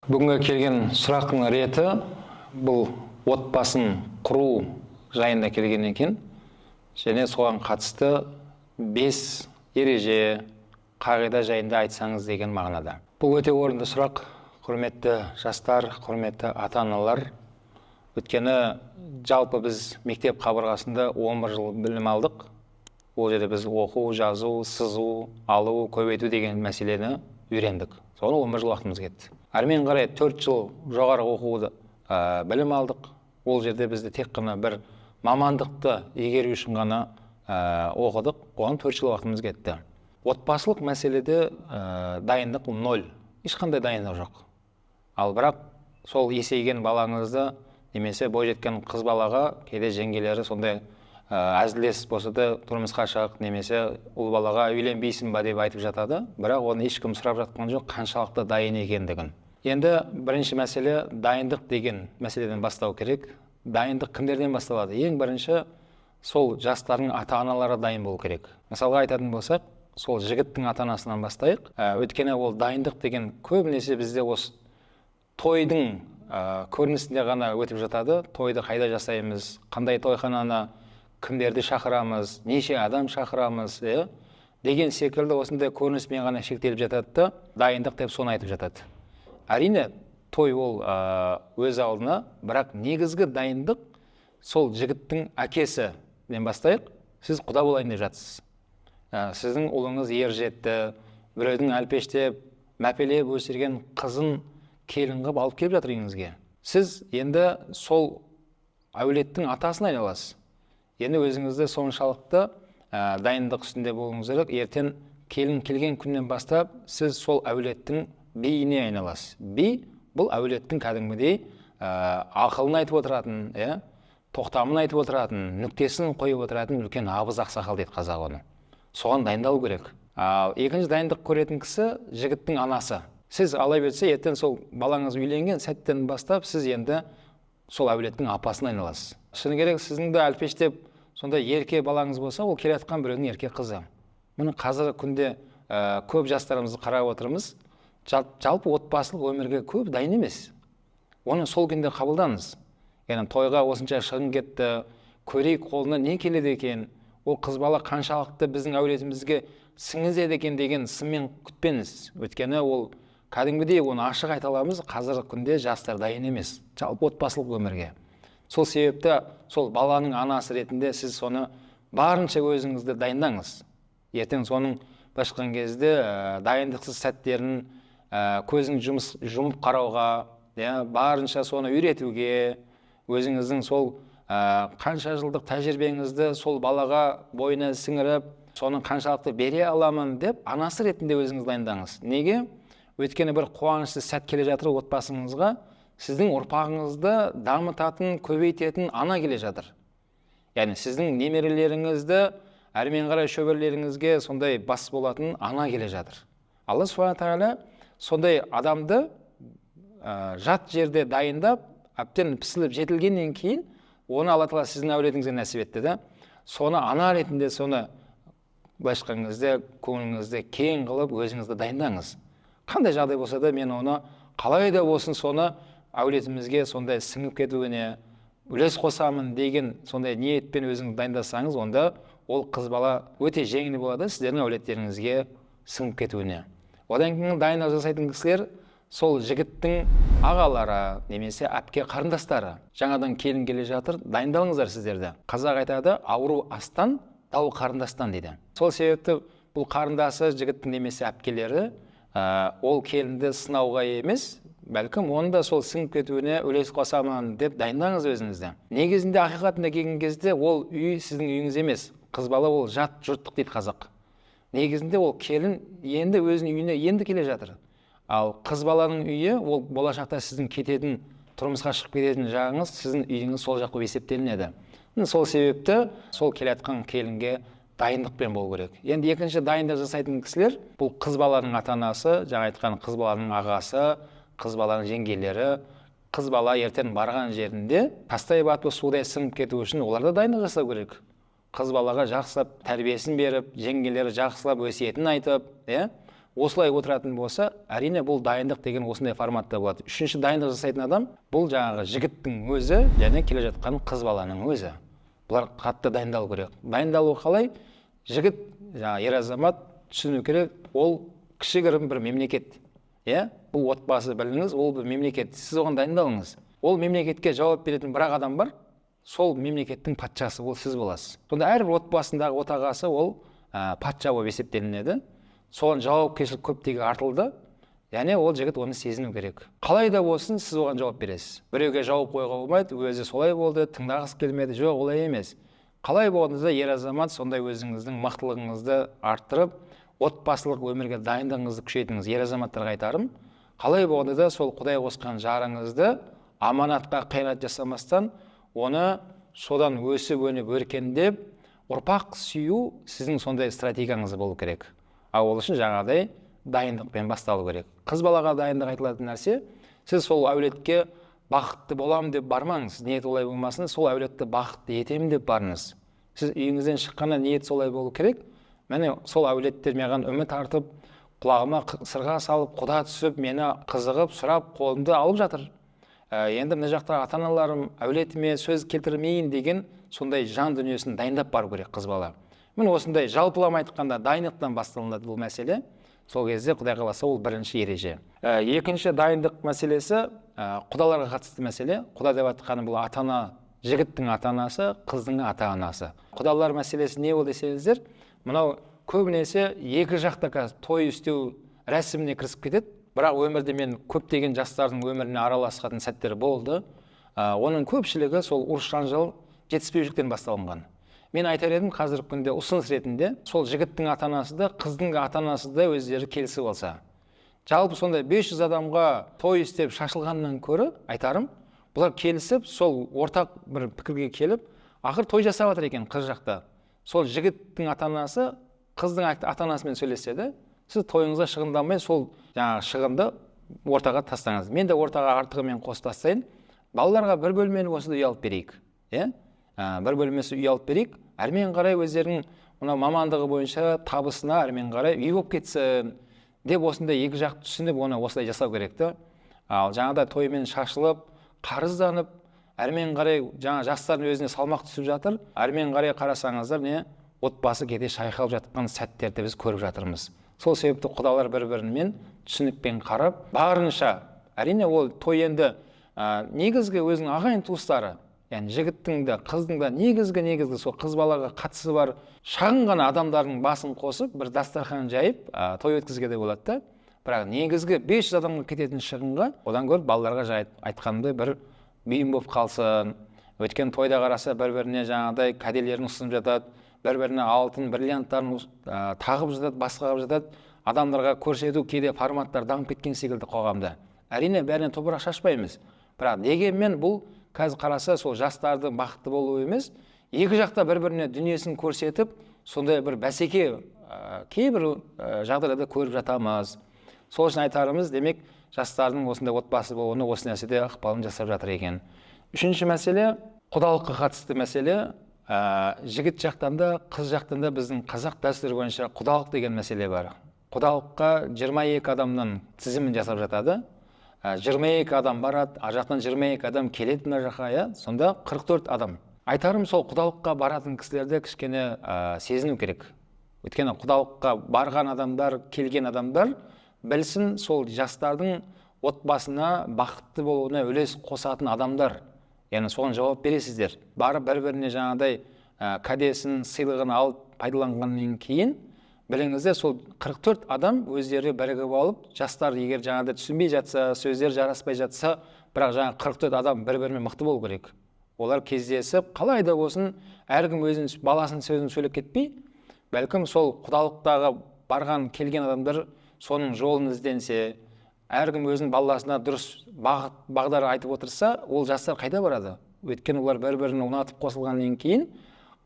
Бүгінгі келген сұрақтың реті бұл отбасын құру жайында келген екен және соған қатысты 5 ереже, қағида жайында айтсаңыз деген мағынада. Бұл өте орынды сұрақ, құрметті жастар, құрметті ата-аналар. Өйткені жалпы біз мектеп қабырғасында 11 жыл білім алдық. Ол жерде біз оқу, жазу, сызу, алу, көбейту деген мәселені үйрендік. Соны 11 жыл уақытымыз кетті. Әрмен қарай 4 жыл жоғары оқуды білім алдық. Ол жерде бізді тек қана бір мамандықты игеру үшін ғана оқыдық. Оған 4 жыл уақытымыз кетті. Отбасылық мәселеде дайындық ноль. Ешқандай дайындық жоқ. Ал бірақ сол есейген балаңызды немесе бойжеткен қыз балаға кейде жеңгелері сондай әзілдес болса да, тұрмысқа шық немесе ұл балаға үйленбейсің ба деп айтып жатады. Бірақ оны ешкім сұрап жатқан жоқ, қаншалықты дайын екендігін. Енді бірінші мәселе дайындық деген мәселеден бастау керек. Дайындық кімдерден басталады? Ең бірінші сол жастардың ата-аналары дайын болу керек. Мысалға айтатын болсақ, сол жігіттің ата-анасынан бастайық. Өйткені ол дайындық деген көбінесе бізде осы тойдың көрінісінде ғана өтіп жатады. Тойды қайда жасаймыз, қандай тойхананы, кімдерді шақырамыз, неше адам шақырамыз, иә, деген секілді осындай көрініспен ғана шектеліп жатады да, дайындық деп соны айтып жатады. Әрине, той ол өз алдына, бірақ негізгі дайындық сол жігіттің әкесінен бастайық. Сіз құда болайын деп жатсыз. Сіздің ұлыңыз ер жетті, біреудің әлпештеп, мәпелеп өсірген қызын келін қылып алып келіп жатыр үйіңізге. Сіз енді сол әулеттің атасына айналасыз. Енді өзіңізді соншалықты дайындық үстінде болуыңыз керек. Ертең келін келген күннен бастап сіз сол әулеттің биіне айналасыз. Би бұл әулеттің кәдімгідей ақылын айтып отыратын, иә, тоқтамын айтып отыратын, нүктесін қойып отыратын үлкен абыз ақсақал дейді қазақ оны. Соған дайындалу керек. Ал екінші дайындық көретін кісі жігіттің анасы. Сіз ала берсе, ертең сол балаңыз үйленген сәттен бастап сіз енді сол әулеттің апасына айналасыз. Шыны керек, сіздің де әлпештеп сондай ерке балаңыз болса, ол келе жатқан біреудің ерке қызы. Міне, қазіргі күнде көп жастарымызды қарап отырмыз, жалпы отбасылық өмірге көп дайын емес. Оны сол күнде қабылдаңыз. Яғни тойға осынша шығын кетті, көрейік қолына не келеді екен, ол қыз бала қаншалықты біздің әулетімізге сіңізеді екен деген сынмен күтпеңіз. Өйткені ол кәдімгідей, оны ашық айта аламыз, қазіргі күнде жастар дайын емес жалпы отбасылық өмірге. Сол себепті сол баланың анасы ретінде сіз соны барынша өзіңізді дайындаңыз. Ертең соның былайша айтқан кезде дайындықсыз сәттерін көзін жұмып қарауға, иә, барынша соны үйретуге, өзіңіздің сол қанша жылдық тәжірибеңізді сол балаға бойына сіңіріп, соны қаншалықты бере аламын деп анасы ретінде өзіңіз дайындаңыз. Неге? Өйткені бір қуанышты сәт келе жатыр отбасыңызға, сіздің ұрпағыңызды дамытатын, көбейтетін ана келе жатыр. Яғни сіздің немерелеріңізді әрмен қарай шөберелеріңізге сондай бас болатын ана келе жатыр. Алла субхана тағала сондай адамды жат жерде дайындап, әбден пісіліп жетілгеннен кейін оны Алла тағала сіздің әулетіңізге нәсіп етті да. Соны ана ретінде соны былайша айтқан кезде көңіліңізді кең қылып өзіңізді дайындаңыз. Қандай жағдай болса да, мен оны қалай да болсын соны әулетімізге сондай сіңіп кетуіне үлес қосамын деген сондай ниетпен өзіңіз дайындасаңыз, онда ол қыз бала өте жеңіл болады сіздердің әулеттеріңізге сіңіп кетуіне. Одан кейін дайындық жасайтын кісілер сол жігіттің ағалары немесе әпке қарындастары. Жаңадан келін келе жатыр, дайындалыңыздар сіздерді. Қазақ айтады, ауру астан, дау қарындастан дейді. Сол себепті бұл қарындасы жігіттің немесе әпкелері ол келінді сынауға емес, бәлкім оны да сол сіңіп кетуіне үлес қосамын деп дайындаңыз өзіңізді. Негізінде, ақиқатында келген кезде ол үй сіздің үйіңіз емес. Қыз бала ол жат жұрттық дейді қазақ. Негізінде ол келін енді өзінің үйіне енді келе жатыр. Ал қыз баланың үйі ол болашақта сіздің кететін, тұрмысқа шығып кететін жағыңыз, сіздің үйіңіз сол жақ болып есептелінеді. Сол себепті сол келе жатқан келінге дайындықпен болу керек. Енді екінші дайындық жасайтын кісілер бұл қыз баланың ата анасы, жаңа айтқан қыз баланың ағасы, қыз баланың жеңгелері. Қыз бала ертең барған жерінде тастай батып, судай сіңіп кету үшін олар да дайындық жасау керек. Қыз балаға жақсылап тәрбиесін беріп, жеңгелері жақсылап өсиетін айтып, иә, Осылай отыратын болса, әрине, бұл дайындық деген осындай форматта болады. Үшінші дайындық жасайтын адам бұл жаңағы жігіттің өзі және келе жатқан қыз баланың өзі. Бұлар қатты дайындалу керек. Дайындалу қалай? Жігіт, жаңағы ер азамат түсіну керек, ол кішігірім бір мемлекет. Иә, бұл отбасы, біліңіз, ол бір мемлекет. Сіз оған дайындалыңыз. Ол мемлекетке жауап беретін бір ақ адам бар, сол мемлекеттің патшасы, ол сіз боласыз. Сонда әрбір отбасындағы отағасы ол патша болып есептелінеді. Соған жауапкершілік көптеген артылды, яғни ол жігіт оны сезіну керек. Қалай да болсын, сіз оған жауап бересіз. Біреуге жауап қоюға болмайды, өзі солай болды, тыңдағысы келмеді. Жоқ, олай емес. Қалай болғанда да ер азамат сондай өзіңіздің мықтылығыңызды арттырып, отбасылық өмірге дайындығыңызды күшейтіңіз. Ер азаматтарға айтарым, қалай болғанда да сол Құдай қосқан жарыңызды аманатқа қиянат жасамастан, оны содан өсіп өніп өркендеп ұрпақ сүю сіздің сондай стратегияңыз болу керек. Ал ол үшін жаңағыдай дайындықпен басталу керек. Қыз балаға дайындық айтылатын нәрсе, сіз сол әулетке бақытты боламын деп бармаңыз, ниет олай болмасын, сол әулетті бақытты етемін деп барыңыз. Сіз үйіңізден шыққанда ниет солай болу керек. Міне, сол әулеттер маған үміт артып, құлағыма сырға салып, құда түсіп, мені қызығып, сұрап, қолымды алып жатыр. Енді мына жақта ата-аналарым, әулетіме сөз келтірмейін деген сондай жан дүниесін дайындап бару керек қыз бала. Міне, осындай жалпылама айтқанда дайындықтан басталынады бұл мәселе. Сол кезде Құдай қаласа, ол бірінші ереже. Екінші дайындық мәселесі, құдаларға қатысты мәселе. Құда деп айтқаны бұл ата-ана, жігіттің ата-анасы, қыздың ата-анасы. Құдалар мәселесі не ол десеңіздер, мынау көбінесе екі жақта қазір той істеу рәсіміне кірісіп кетеді. Бірақ өмірде мен көптеген жастардың өміріне араласқан сәттер болды. Оның көпшілігі сол ұрыс жанжал, жетіспеушіліктен басталынған. Мен айтар едім, қазіргі күнде ұсыныс ретінде сол жігіттің ата-анасы да, қыздың ата-анасы да өздері келісіп алса. Жалпы сондай 500 адамға той істеп шашылғаннан көрі, айтарым, бұлар келісіп, сол ортақ бір пікірге келіп, ақыр той жасап жатыр екен қыз жақта. Сол жігіттің ата-анасы қыздың ата-анасымен сөйлеседі. Сіз тойыңызға шығынданбай, сол жаңағы шығынды ортаға тастаңыз. Мен де ортаға артығымен қосып тастайын. Балаларға бір бөлмені болса да үй алып берейік. Иә? Бір бөлмесі үй алып берейік. Әрмен қарай өздерінің мына мамандығы бойынша табысына әрмен қарай үй болып кетсін деп осындай екі жақ түсініп, оны осылай жасау керек та. Ал жаңағыдай тоймен шашылып, қарызданып, әрмен қарай жаңа жастардың өзіне салмақ түсіп жатыр. Әрмен қарай қарасаңыздар, не отбасы кейде шайқалып жатқан сәттерді біз көріп жатырмыз. Сол себепті құдалар бір-бірімен түсінікпен қарап, барынша, әрине, ол той енді негізгі өзінің ағайын туыстары, яғни жігіттің де, қыздың да негізгі сол қыз балаға қатысы бар шағын ғана адамдардың басын қосып, бір дастархан жайып, той өткізуге де болады да. Бірақ негізгі 500 адамға кететін шығынға одан гөрі балаларға жай айтқанымдай бір бұйым болып қалсын. Өйткені тойда қараса, бір-біріне жаңағыдай кәделерін ұсынып жатады, бір-біріне алтын, бриллианттарын тағып жатады, басқа қылып жатады. Адамдарға көрсету кейде форматтар дамып кеткен секілді қоғамда. Әрине, бәріне топырақ шашпаймыз. Бірақ дегенмен бұл қазір қараса сол жастардың бақытты болуы емес, екі жақта бір-біріне дүниесін көрсетіп, сондай бір бәсеке, кейбір жағдайларда көріп жатамыз. Сол үшін айтарымыз, демек, жастардың осындай отбасы болуына осы нәрседе ықпалын жасап жатыр екен. Үшінші мәселе, құдалыққа қатысты мәселе. Жігіт жақтан да, қыз жақтан да біздің қазақ дәстүрі бойынша құдалық деген мәселе бар. Құдалыққа 22 адамнан тізімін жасап жатады. 22 адам барады, ар жақтан 22 адам келеді мына жаққа, иә? Сонда 44 адам. Айтарым, сол құдалыққа баратын кісілерді кішкене сезіну керек. Өйткені құдалыққа барған адамдар, келген адамдар білсін, сол жастардың отбасына бақытты болуына үлес қосатын адамдар. Яғни соған жауап бересіздер. Барып бір-біріне жаңағыдай кәдесін, сыйлығын алып пайдаланғаннан кейін біліңіздер, сол 44 адам өздері бірігіп алып, жастар егер жаңағыдай түсінбей жатса, сөздер жараспай жатса, бірақ жаңа 44 адам бір-бірімен мықты болу керек. Олар кездесіп, қалай да болсын, әркім өзінің баласының сөзін сөйлеп кетпей, бәлкім сол құдалықтағы барған келген адамдар соның жолын ізденсе, әркім өзінің баласына дұрыс бағыт, бағдар айтып отырса, ол жастар қайда барады? Өйткені олар бір-бірін ұнатып қосылғаннан кейін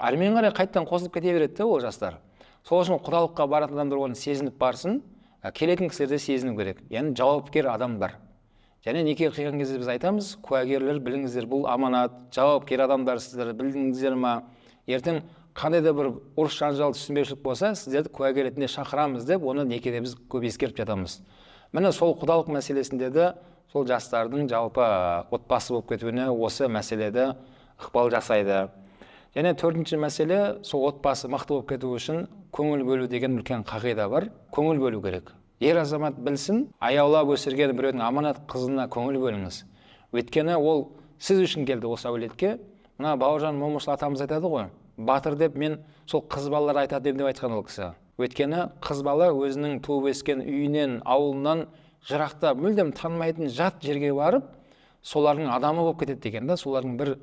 әрмен қарай қайтадан қосылып кете береді де ол жастар. Сол үшін құдалыққа баратын адамдар оны сезініп барсын, келетін кісілер де сезіну керек. Яғни жауапкер адамдар. Және неке қиған кезде біз айтамыз, куәгерлер біліңіздер, бұл аманат, жауапкер адамдарсыздар, білдіңіздер ма? Ертең Қандай да бір ұрыс жанжал, түсінбеушілік болса, сіздерді куәгер ретінде шақырамыз деп, оны некеде біз көп ескертіп жатамыз. Міне, сол құдалық мәселесінде де сол жастардың жалпы отбасы болып кетуіне осы мәселеде ықпал жасайды. Және төртінші мәселе, сол отбасы мықты болып кету үшін көңіл бөлу деген үлкен қағида бар. Көңіл бөлу керек. Ер азамат білсін, аяулап өсірген біреудің аманат қызына көңіл бөліңіз. Өйткені ол сіз үшін келді осы әулетке. Мына Бауыржан Момышұлы атамыз айтады ғой, батыр деп мен сол қыз балалар айтады деп айтқан ол кісі. Өйткені қыз бала өзінің туып өскен үйінен, ауылынан жырақта, мүлдем танымайтын жат жерге барып, солардың адамы болып кетеді деген да, солардың бір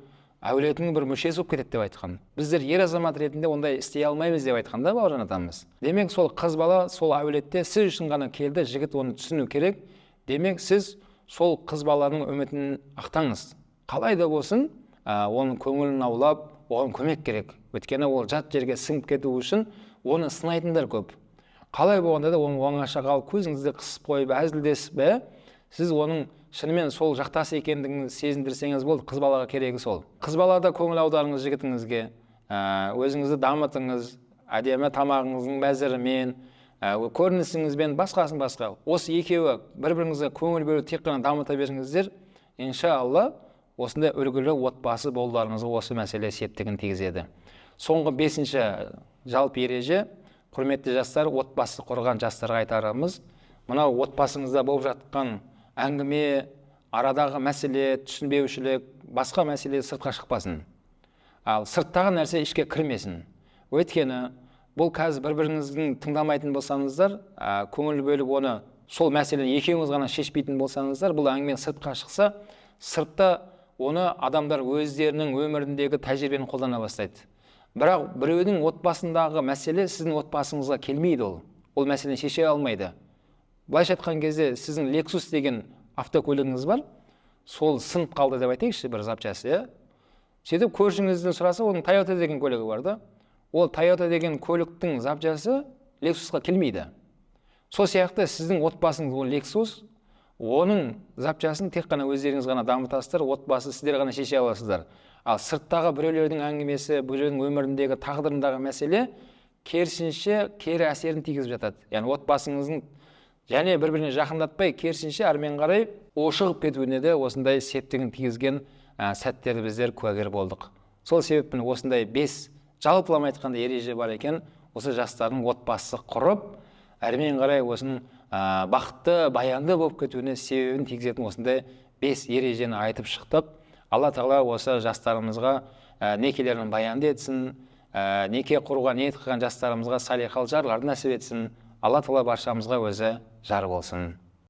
әулетінің бір мүшесі болып кетеді деп айтқан. Біздер ер азамат ретінде ондай істей алмаймыз деп айтқан да Бауыржан атамыз. Демек, сол қыз бала сол әулетте сіз үшін ғана келді, жігіт оны түсіну керек. Демек, сіз сол қыз баланың үмітін ақтаңыз. Қалай да болсын, оның көңілін аулап, оған көмек керек. Өйткені ол жат жерге сіңіп кету үшін оны сынайтындар көп. Қалай болғанда да оны оңаша қалып, көзіңізді қысып қойып, әзілдесіп, сіз оның шынымен сол жақтасы екендігін сезіндірсеңіз болды, қыз балаға керегі сол. Қыз балада көңіл аударыңыз жігітіңізге, өзіңізді дамытыңыз, әдемі тамағыңыздың мәзірімен, көрінісіңізбен, басқасын басқа. Осы екеуі бір-біріңізге көңіл бөлу тек қана дамыта беріңіздер, иншалла, осындай үлгілі отбасы болуларыңызға осы мәселе септігін тигізеді. Соңғы бесінші жалпы ереже, құрметті жастар, отбасы құрған жастарға айтарымыз, мынау отбасыңызда болып жатқан әңгіме, арадағы мәселе, түсінбеушілік, басқа мәселе сыртқа шықпасын. Ал сырттағы нәрсе ішке кірмесін. Өйткені бұл қазір бір-біріңіздің тыңдамайтын болсаңыздар, көңіл бөліп оны сол мәселені екеуіңіз ғана шешпейтін болсаңыздар, бұл әңгіме сыртқа шықса, сыртта оны адамдар өздерінің өміріндегі тәжірибені қолдана бастайды. Бірақ біреудің отбасындағы мәселе сіздің отбасыңызға келмейді ол. Ол мәселені шеше алмайды. Былайша айтқан кезде, сіздің Lexus деген автокөлігіңіз бар, сол сынып қалды деп айтайықшы, бір запчасты, иә? Сөйтіп көршіңізден сұраса, оның Toyota деген көлігі бар да. Ол Toyota деген көліктің запчасы Lexusқа келмейді. Сол сияқты сіздің отбасыңыз ол Lexus, оның запчасын тек қана өздеріңіз ғана дамытасыздар, отбасы сіздер ғана шеше аласыздар. Ал сырттағы біреулердің әңгімесі, біреудің өміріндегі тағдырындағы мәселе керісінше кері әсерін тигізіп жатады. Яғни отбасыңыздың және бір-біріне жақындатпай, керісінше әрмен қарай ушығып кетуіне де осындай септігін тигізген сәттерді біздер куәгер болдық. Сол себеппен осындай 5 жалпылама айтқанда ереже бар екен, осы жастардың отбасы құрып, әрмен қарай осының бақытты, баянды болып кетуіне себебін тигізетін осындай 5 ережені айтып шықтық. Алла тағала осы жастарымызға некелерін баянды етсін, неке құруға ниет қылған жастарымызға салиқалы жарларды нәсіп етсін. Алла тағала баршамызға өзі жар болсын.